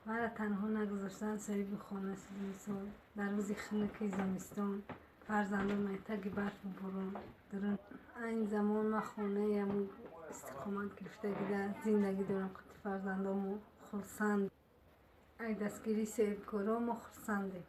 Маро танҳо нагузоштан, соҳиби хона шудем. Мисол, дар рӯзи хунуки зимистон фарзандон таги барфу борон дурун. Айни замон ман хонаи ҳамун истиқомат гирифтагида зиндагӣ дорам, қати фарзандому хурсанд. Ай дастгирии соҳибкоро мо хурсандем.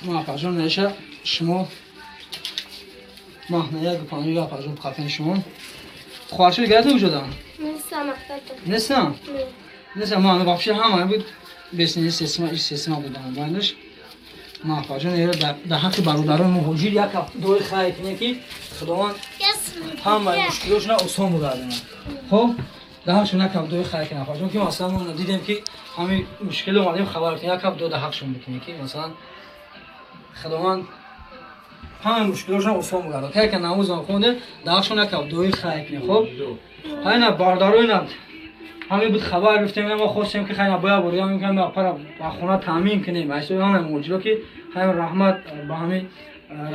Ма апаҷон, неша шумо маҳна як панҷ апаҷон қафин шумо. Хоҳаршо дигарата куҷодан? Нестам, мактабда. Нестам? Нестам, ма вообще ҳама буд бесни сесма иш сесма будам байнаш. Ма апаҷон эра дар ҳаққи бародарони муҳоҷир як ҳафта дуои хайр кунед, ки Худованд ҳамаи мушкилотшона осон бигардонад. Хоб, дар ҳақшон як ҳафта дуои хайр кунед, апаҷон, ки масалан мо дидем, ки ҳамин мушкил омадем, хабар кунем, як ҳафта дуо дар ҳақшон бикунем, ки масалан Худованд ҳамаи мушкилотшона осон бигардонад. Ка намозам хондем, дар ҳақшон як ҳафта дуои хайр кунем. Хоб, ҳайна бародароина ҳамин буд, хабар гирифтем, мо хостем, ки хайна бояд бурям ки апара ба хона таъмин кунем. Айсои ҳамаи муҳоҷиро, ки ҳамин раҳмат ба ҳамин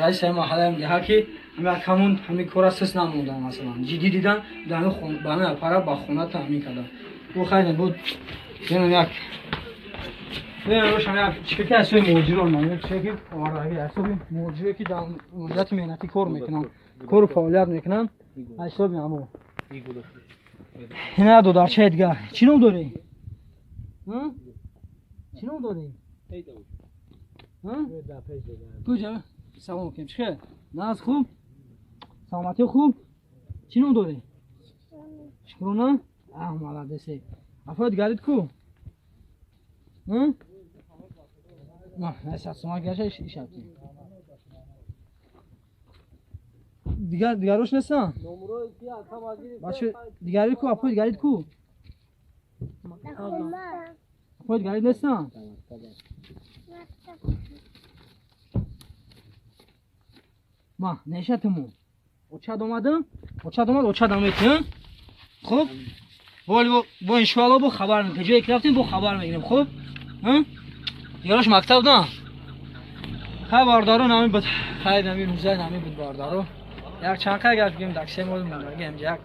раиси ҳамин маҳаллаам деҳа, ки ҳамин акамон ҳамин кора сис намондан, масалан ҷиддӣ дидан, ба ҳамин апара ба хона таъмин кардан. Бу хайна буд, бинам як бинам як чике, ки асои муҳоҷирон чике, ки овардаги асоби муҳоҷире, ки дар муҳоҷирати меҳнатӣ кор мекунанд, кору фаъолият мекунанд, ҳисоби ҳамо. Ина додарчаи дигар, чӣ ном дорӣ? Чӣ ном дорӣ? Куҷа салом кунем. Чӣ хел? Наз хуб? Саломатӣ хуб? Чӣ ном дорӣ? Шукрона? Аҳ, молодец. Афои дигарит ку? Садсома гаша ишабти. Дигар дигарош нестан? Бача, дигари ку? Апои дигарит ку? Апои дигарит нестан? Ма, нешатиму. Очад омадам? Очад омад, очадам мети, хуб? Бо бо иншоалло бо хабар мекунем. Ҷое ки рафтем, бо хабар мегирем, хуб? Дигарош мактаб да? Хай бародарон, ҳамин буд. Хай, ҳамин рӯза ҳамин буд, бародаро. Як чанд қай гашт бигем, даксе мо мондаги ҳамҷа як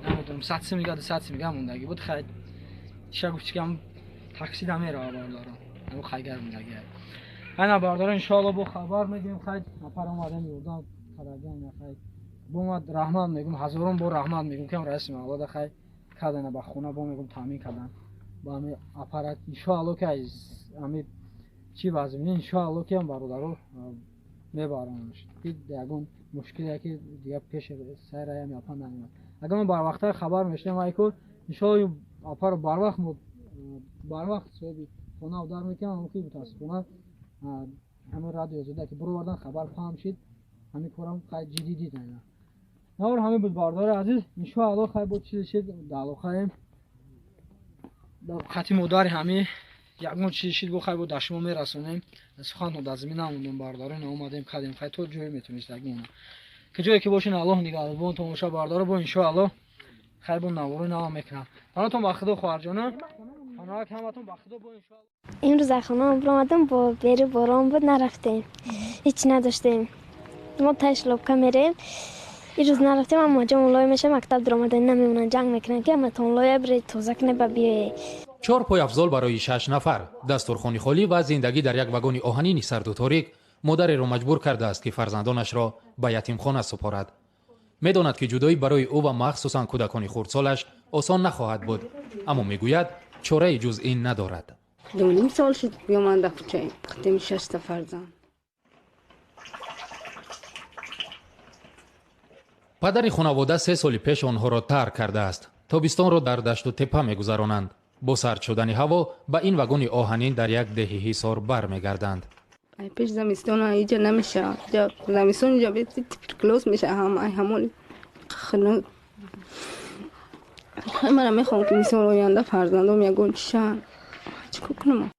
намедонам 100 сим мега, 200 сим мега мондаги буд. Хай иша гуфт, ки ҳам такси да мерава, бародарон. Ҳамин хайгар мондаги. Хайна бародарон, иншоалло бо хабар мегирем. Хай нафар омадем, ёрдам кардагиам, хай бо ма раҳмат мегум, ҳазорон бор раҳмат мегум, ки ҳам раиси маҳаллада хай кардана, ба хона бо мегум таъмин кардан. Ба ҳамин аппарат иншоалло, ки аз ҳамин чӣ вазмини иншоалло, ки ҳам бародаро мебаронаш, ки ягон мушкиле, ки дигар пеши сайраям апа наомад. Агар мо барвақттар хабар мешудем, айко иншоалло апаро барвақт мо барвақт соҳиби хона удар мекунам, ки мутаассифона ҳамин радио зода, ки бировардан, хабар паҳм шид, ҳамин корам хай ҷиддӣ дидан. Навор ҳамин буд, бардори азиз. Иншоалло хай бо чизе шид даълоқаем хати модари ҳамин ягон чизе шид, бо хай бо дар шумо мерасонем. Сухан дар замин намондем, бардорон, омадем, кардем, хай то ҷое метавонист ягона. Ки ҷое ки бошин, Аллоҳ нигаҳбонтон боша, бардоро. Бо иншоалло хай бо навори нава мекунам. Паноҳтон ба Худо, хоҳарҷона. Паноҳак ҳаматон ба Худо, бо иншоалло. Имрӯз аз хона баромадам, бо бери борон буд, нарафтем. Ҳеч надоштем. Мо таи шлопка мерем. Ирӯз нарафтем, аммо ҷон лой меша, мактаб даромада намемонанд, ҷанг мекунанд, ки аматон лоя бире тоза кне ба биёе. Чор пойафзол барои шаш нафар, дастурхони холӣ ва зиндагӣ дар як вагони оҳанини сарду торик модареро маҷбур кардааст, ки фарзандонашро ба ятимхона супорад. Медонад, ки ҷудоӣ барои ӯ ва махсусан кӯдакони хурдсолаш осон нахоҳад буд, аммо мегӯяд, чораи ҷуз ин надорад. 2.5 сол шуд, биёман дар кӯчаем, қитими шашта фарзанд. Падари хонавода 3 соли пеш онҳоро тарк кардааст. Тобистонро дар дашту теппа мегузаронанд. Бо сард шудани ҳаво ба ин вагони оҳанин дар як деҳи Ҳисор бармегарданд. Ай пеш замистон иҷа намеша, замистон иҷа туберкулёз меша, ҳам ай ҳамон хунук. Мара мехоҳам, ки мисол оянда фарзандом ягон чишанд, чӣ кор кунам?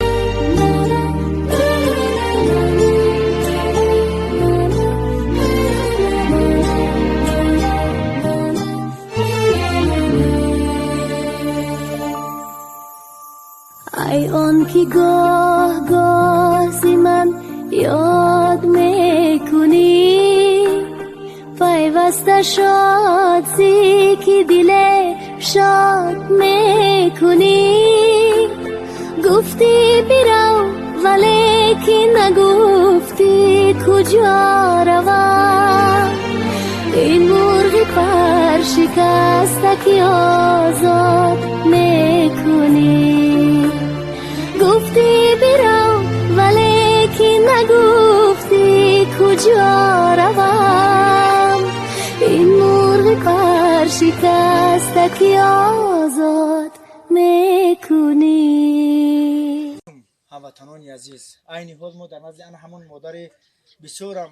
Эй он ки гоҳ гоҳ зи ман ёд мекунӣ, пайваста шод зи ки диле шод мекунӣ. Гуфтӣ бирав, валекин нагуфтӣ куҷо равам. Ин мурғи паршикаста ки озод мекунӣ. Гуфтӣ бирав, валекин нагуфтӣ куҷо равам. Ин мурғи паршикаста ки озод мекунӣ. Ҳамватанони азиз, айни ҳол мо дар назди ана ҳамон модари бисёрам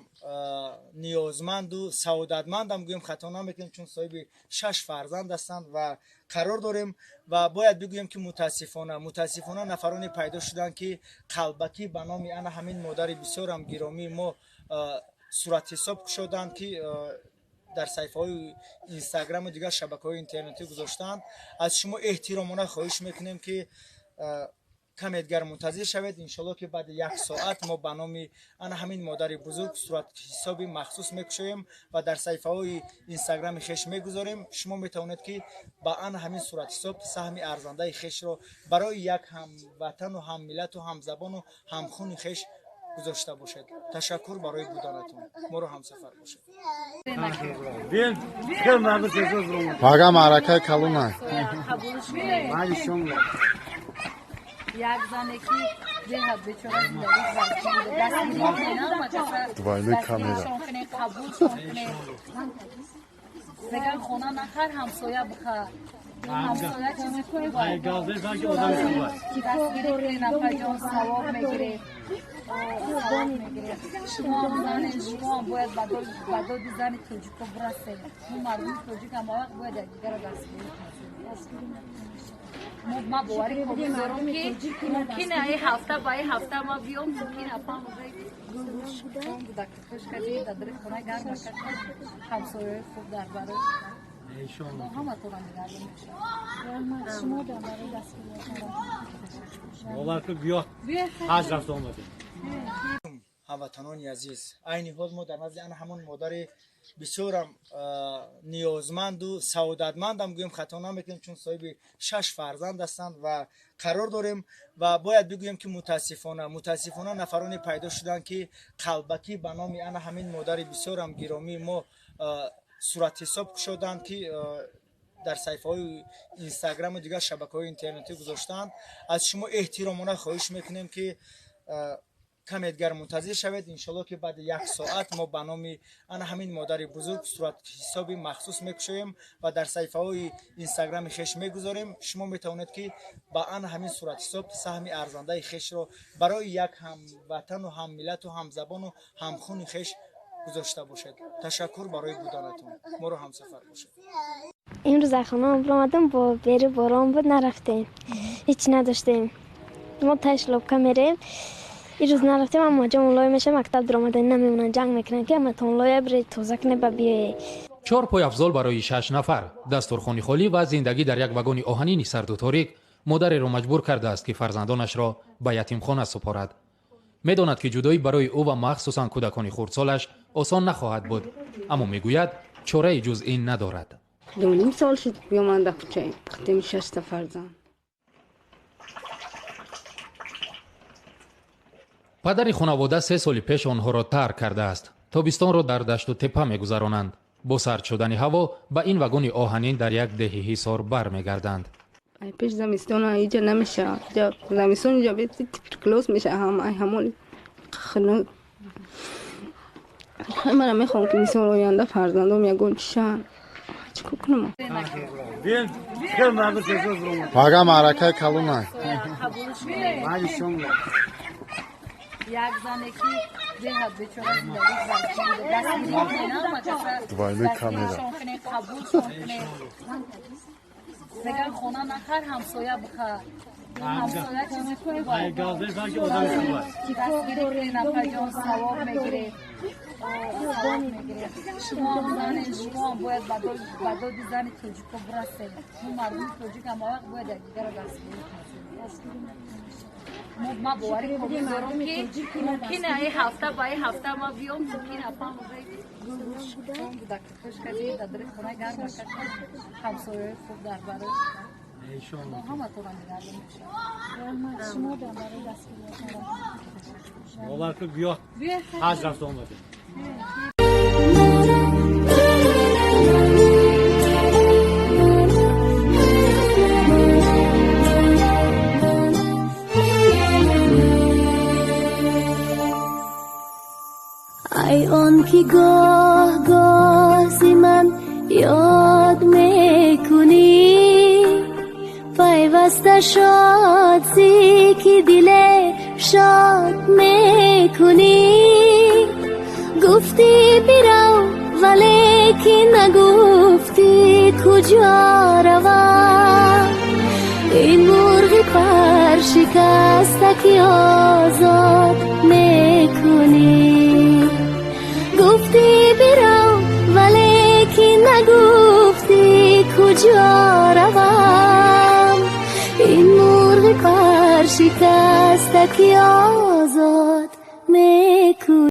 ниёзманду саодатмандам гӯем хато намекунем, чун соҳиби 6 фарзанд ҳастанд ва қарор дорем. Ва бояд бигӯем, ки мутаассифона нафароне пайдо шуданд, ки қалбакӣ ба номи ана ҳамин модари бисёрам гиромии мо суратҳисоб кушоданд, ки дар саҳифаҳои инстаграму дигар шабакаҳои интернетӣ гузоштаанд. Аз шумо эҳтиромона хоҳиш мекунем, ки каме дигар мунтазир шавед. Иншолло, ки баъди як соат мо ба номи ана ҳамин модари бузург суратҳисоби махсус мекушоем ва дар саҳифаҳои инстаграми хеш мегузорем. Шумо метавонед, ки ба ана ҳамин суратҳисоб саҳми арзандаи хешро барои як ҳамватану ҳаммиллату ҳамзабону ҳамхуни хеш гузошта бошед. Ташаккур барои буданатон, моро ҳамсафар бошед. Пага маъракаи калона. Як зане ки беҳад бечора зиндагӣ. Двойной камера. Қабулшон кунед. Меган хона нахар, ҳамсоя бихар. Ҳамсоя чизи хуб. Дастгирӣ кунед, апаҷон, савоб мегиред. Шумо ҳам занед, шумо ҳам бояд ба доди зани тоҷико бирасед. Мо мардуми тоҷик ҳама вақт бояд якдигарро дастгирӣ кунем. Ма боварӣ комил дорам, ки мумкина ин ҳафта ба ин ҳафта ма биём, мумкин апам кудаккушкади дар хона гарм ҳамсояи хуб дар барои ҳаматонам нигаҳдор мешавад. Шумо дар барои дастгириятон. Бовар кун, биё, ҳаҷ рафта омадем. Ҳамватанони азиз, айни ҳол мо дар назди ана ҳамон модари бисёрам ниёзманду саодатмандам гӯем хато намекунем, чун соҳиби 6 фарзанд ҳастанд ва қарор дорем. Ва бояд бигӯем, ки мутаассифона нафароне пайдо шуданд, ки қалбакӣ ба номи ана ҳамин модари бисёрам гиромии мо суратҳисоб кушоданд, ки дар саҳифаҳои инстаграму дигар шабакаҳои интернетӣ гузоштаанд. Аз шумо эҳтиромона хоҳиш мекунем, ки каме дигар мунтазир шавед. Иншолло, ки баъди як соат мо ба номи ана ҳамин модари бузург суратҳисоби махсус мекушоем ва дар саҳифаҳои инстаграми хеш мегузорем. Шумо метавонед, ки ба ана ҳамин суратҳисоб саҳми арзандаи хешро барои як ҳамватану ҳаммиллату ҳамзабону ҳамхуни хеш гузошта бошед. Ташаккур барои буданатон, моро ҳамсафар бошед. Имрӯз аз хона баромадам, бо бери борон буд, нарафтем. Ҳеч надоштем. Мо таи шлопка мерем. Ин рӯз нарафтем, амма ҷон лой меша, мактаб даромадан намемонанд, ҷанг мекунанд, ки аматон лоя бире тоза кунед ба биёе. Чор пойафзол барои 6 нафар, дастурхони холӣ ва зиндагӣ дар як вагони оҳанини сарду торик модареро маҷбур кардааст, ки фарзандонашро ба ятимхона супорад. Медонад, ки ҷудоӣ барои ӯ ва махсусан кӯдакони хурдсолаш осон нахоҳад буд, аммо мегӯяд, чораи ҷуз ин надорад. 2.5 сол шуд биёман дар кӯчаем, қитими шашта фарзанд. Падари хонавода 3 соли пеш онҳоро тарк кардааст. Тобистонро дар дашту теппа мегузаронанд. Бо сард шудани ҳаво ба ин вагони оҳанин дар як деҳи ҳисор бармегарданд. Ай пеш замистона иҷа намеша, замистон иҷа туберкулоз меша, ҳама ай ҳамон хунук. Мана мехоҳам, ки мисол оянда фарзандом ягон чишан. Чӣ кор кунам? Пага маъракаи калона. Як зане ки беҳад бечора зиндагӣ. Двойной камера. Қабулшон кунед. Меган хона нахар, ҳамсоя бихар. Ҳамсоя чизи хуб. Дастгирӣ кунед, апаҷон, савоб мегиред. Савоб мегирем. Шумо ҳам занед, шумо ҳам бояд ба доди зани тоҷико бирасед. Мо мардуми тоҷик ҳамавақт бояд якдигарро дастгирӣ кунем. Ма боварӣ комил дорам, ки мумкина ин ҳафта ба ин ҳафта ма биём, мумкин апам уже гулгулшукон буда, картошка дар дари хона гарма кашад, ҳамсояи хуб дар барои мо ҳаматонро нигарон мешавад. Раҳмат шумо барои дастгириятон. Бовар кун, гӯё ҳаҷ рафта омадем. Ай он ки гоҳ гоҳ зи ман ёд мекунӣ, пайваста шод зи ки диле шод мекунӣ. Гуфтӣ бирав, валекин нагуфтӣ куҷо равам. Ин мурғи паршикаста ки озод мекунӣ. Гуфтӣ бирав, валекин нагуфтӣ куҷо равам. Ин мурғи паршикаста ки озод мекунӣ.